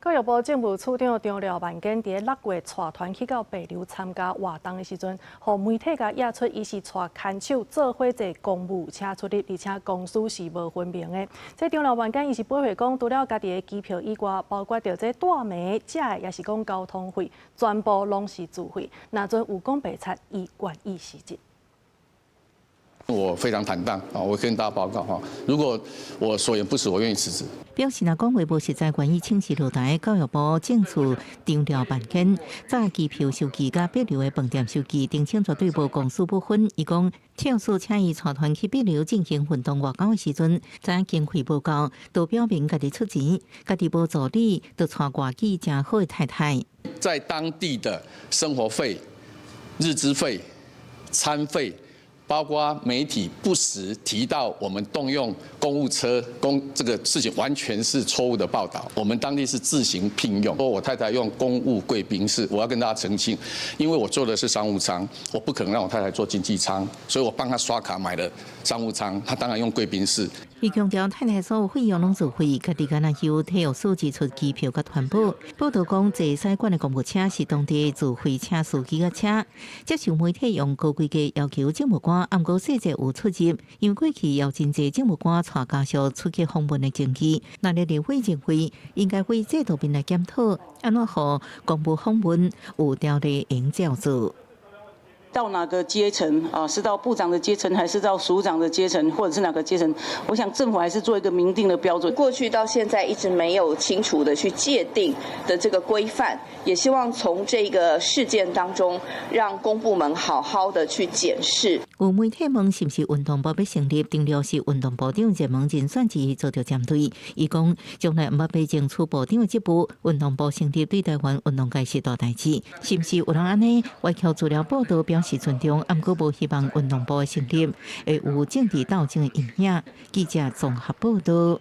教育部政務處長張廖萬堅佇6月帶團去到帛琉參加活動的時陣，予媒體共掖出伊是帶牽手做伙坐公務車出入，而且公私是無分明的。這張廖萬堅伊是回憶講，除了家己的機票以外，包括著這蹛暝、食的，抑是講交通費，全部攏是自費。若準有講白賊，伊願意辭職。我非常坦蕩啊！我跟大家報告哈，如果我所言不實，我願意辭職。表示若講話無實在，願意請辭落台。教育部政處張廖萬堅，早機票收據佮帛琉的飯店收據，澄清絕對無公私不分。伊講，體育署請伊帶團去帛琉進行運動外交的時陣，知影經費無夠，都表明家己出錢，家己無助理，就帶外語誠好的太太。在當地的生活費、日資費、餐費。包括媒體不時提到我們動用公務車公這個事情，完全是錯誤的報道。我們當地是自行聘用，我太太用公務貴賓室，我要跟大家澄清，因為我坐的是商務艙，我不可能讓我太太坐經濟艙，所以我幫她刷卡買了商務艙，她當然用貴賓室。伊強調太太所有費用攏自費，家己敢若由體育署支出機票佮團保。報道講，坐使館的公務車是當地自費請司機的車。接受媒體用高規格要求政務官，毋過細節有出入，因為過去有真濟政務官帶家屬出去訪問的證據。那立委認為應該為制度面來檢討，按怎予公務訪問有條例應照做。到哪個階層啊？是到部長的階層，還是到署長的階層，或者是哪個階層？我想政府還是做一個明定的標準。過去到現在一直沒有清楚的去界定的這個規範，也希望從這個事件當中，讓公部門好好的去檢視。有媒體問是毋是運動部欲成立，張廖是運動部長熱門人選之一遭著針對。伊講從來毋捌被爭取部長的職務，運動部成立對台灣運動界是大代誌。是毋是有人按呢歪曲資料報導表示尊重，毋過無希望運動部的成立會有政治鬥爭的陰影。記者綜合報導。